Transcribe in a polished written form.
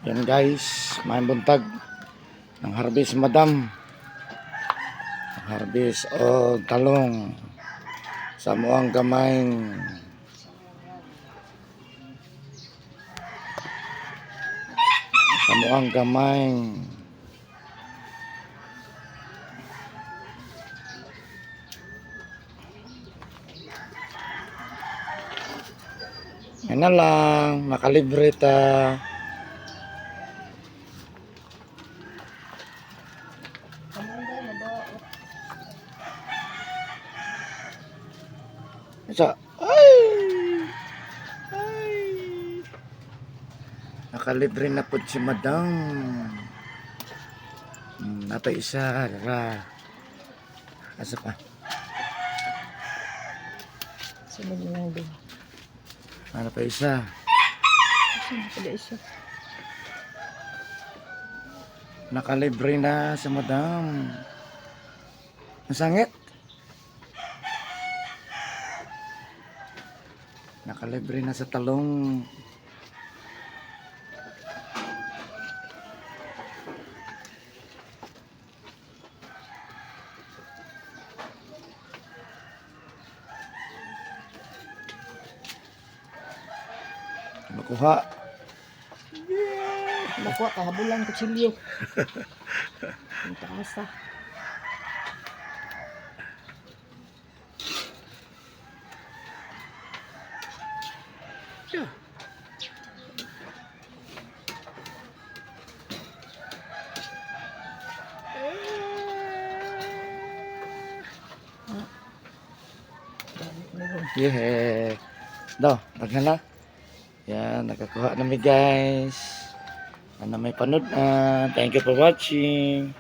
Yan guys, may buntag. Ang harvest, madam. Ang harvest o talong sa muang gamay. Sa muang gamay. Yan na lang, makalibre ta. Isa. Ay! Ay! Nakalibre na po si madam. Napa isa. Ra. Asa pa? Sunod na lang din. Ano pa isa? Sunod pala isa. Nakalibre na si madam. Masangit? Nakalibre na sa talong. Makuha. Nakuha ka, habulan kutsilyo. Ang taas ah. Meron. Yeah. Do, daghan na. Yan, nakakuha na mi guys. Ano may panood na. Thank you for watching.